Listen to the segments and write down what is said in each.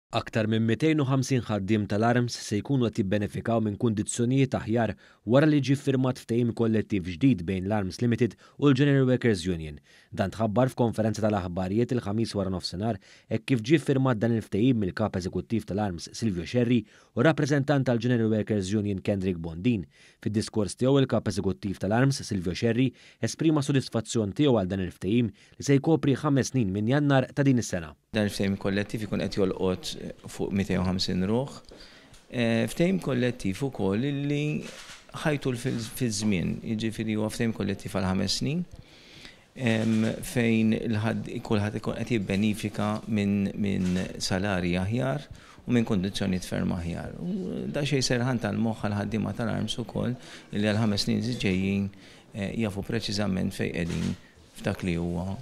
Aktar minn 250 ħaddiem tal-ARMS se jkunu qed jibbenefikaw minn kundizzjonijiet aħjar wara li ġie ffirmat ftehim kollettiv ġdid bejn l-ARMS Limited u l-General Workers Union. Dan tħabbar f'konferenza tal-aħbarijiet il-Ħamis waranofsinhar hekk kif ġie ffirmat dan il-ftehim mill-Kap Eżekuttiv tal-ARMS Silvio Scerri u rappreżentant tal-General Workers Union Kendrick Bondin. Fid-diskors tiegħu, il-Kap Eżekuttiv tal-ARMS Silvio Scerri esprima sodisfazzjon tiegħu għal dan il-ftehim li se jkopri 5 snin minn Jannar ta' din is-sena. Dan il-ftehim kollettiv ikun qed jolqot fuq 250 ruħ. Ftehim kollettiv ukoll li ħa jtul fil-żmien, jiġifieri huwa ftehim kollettiv għal 5 snin fejn kulħadd ikun qed jibbenifika minn salari aħjar u minn kundizzjonijiet ferm aħjar. U da xejn serħan tal-moħħ għal ħaddiema tal-ARMS ukoll li għal 5 snin ġejjin jafu preċiżament fejn qegħdin f'dak li huwa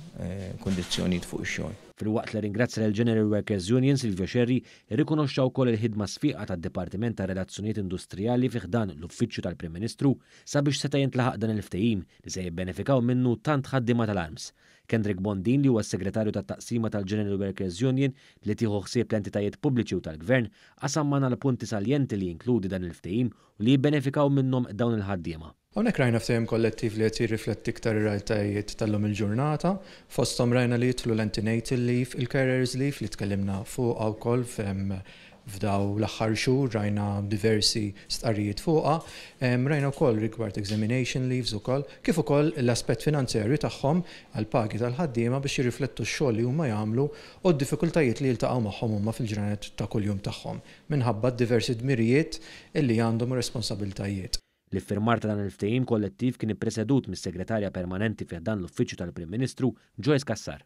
kundizzjonijiet fuq ix-xogħol. Filwaqt li ringrazzja l-General Workers Union, Silvio Scerri irrikonoxxa wkoll il-ħidma sfiqa tad-Dipartiment ta' Relazzjonijiet Industrijali fi ħdan l-Uffiċċju tal-Prim Ministru sabiex seta' jintlaħaq dan il-ftehim li se jibbenefikaw minnu tant ħaddiema tal-ARMS. Kendrick Bondin, li huwa s-segretarju tat-taqsima tal-General Workers Union li tieħu ħsieb l-entitajiet pubbliċi u tal-gvern, qasam magħna l-punti saljenti li jinkludi dan il-ftehim u li jibbenefikaw minnhom dawn il-ħaddiema. Hawnhekk rajna ftehim kollettiv li qed jirrifletti iktar ir-realtajiet tal-lum il-ġurnata. Fosthom rajna li jidħlu l-antenatal leave, il-carers leave li tkellimna fuqha wkoll f'daw l-aħħar xhur, rajna diversi stqarrijiet fuqha. Rajna wkoll rigward examination leaves ukoll, kif ukoll l-aspett finanzjarju tagħhom għal pagi tal-ħaddiema biex jirriflettu x-xogħol li huma jagħmlu u d-diffikultajiet li jiltaqgħu magħhom huma fil-ġranet ta' kuljum tagħhom minħabba diversi dmirijiet illi għandhom responsabiltajiet. L-iffirmar ta' dan il-ftehim kollettiv kien ippresedut mis-Segretarja Permanenti fi ħdan l-Uffiċċju tal-Prim Ministru, Joyce Cassar.